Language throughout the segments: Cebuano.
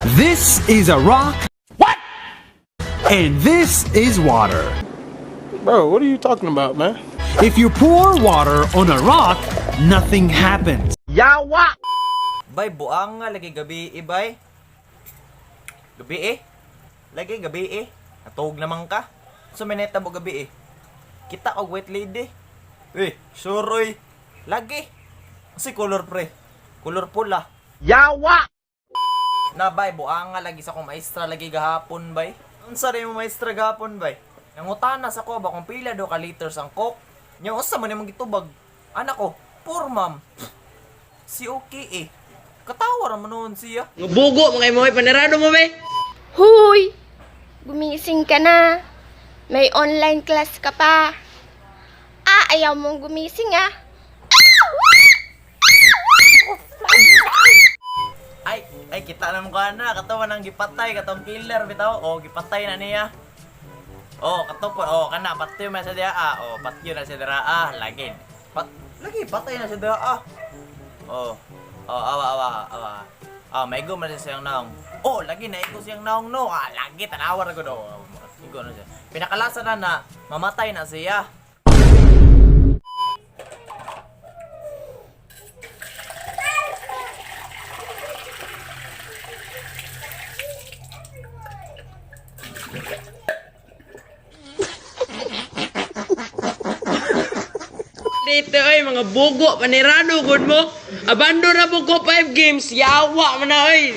This is a rock. What? And this is water. Bro, what are you talking about, man? If you pour water on a rock, nothing happens. Bay, buang nga lagi gabi eh, bay. Gabi eh. Lagi gabi eh. Natog naman ka. So may mo gabi eh. Kita og white lady. Eh, suroy. Lagi. Kasi color, pre. Color pula. Yawa! Na bay, buang nga lagi sa akong maestra lagi gahapon, bay. Unsa rin mo maestra gahapon, bay? Nangutana sa ko ba kung pila do ka liters ang coke? Nya unsa man imong gitubag? Anak ko, poor ma'am. Si okay eh. Katawa ra man noon siya. Bugo mga imo, panirado mo be. Huy! Gumising ka na. May online class ka pa. Ah, ayaw mong gumising ah. Ay, ay kita na mo ka na katawa nang gipatay katong killer bitaw. Oh, gipatay na niya. Oh, kato po. Oh, kana patyo man sa diha. Ah. Oh, patyo na sa dira. Ah, lagi. Lagi patay na sa diha. Ah. Oh. Oh, awa awa awa. Ah, may man siya siyang naong. Oh, lagi na igo siyang naong no. Ah, lagi tanawa ra gud. Oh, igo na siya. Pinakalasa na na mamatay na siya. Dito ay mga bugo, panirado gud mo. Abandon na bugo 5 games, yawa man na oy.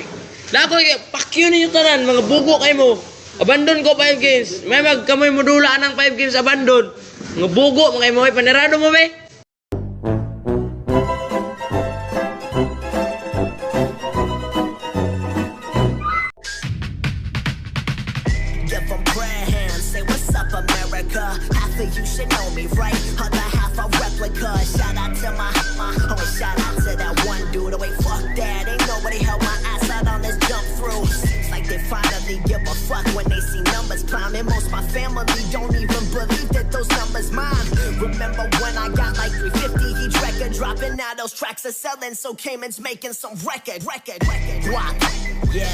Lako pakyo ninyo tanan mga bugo kay mo. Abandon ko 5 games. May magkamoy modula ng 5 games abandon. Mga bugo mga imo, panirado mo be. Give 'em prayer hands, say what's up, America. Half of you should know me, right? Other half a replica. Shout out to my, oh, and shout out to that one dude. Oh, wait, fuck that. Ain't nobody held my ass out on this jump through. Seems like they finally give a fuck when they see numbers climbing. Most my family don't even believe that those numbers mine. Remember when I got like 350 each record dropping? Now those tracks are selling, so Cayman's making some record, record, record. Guap. Yeah.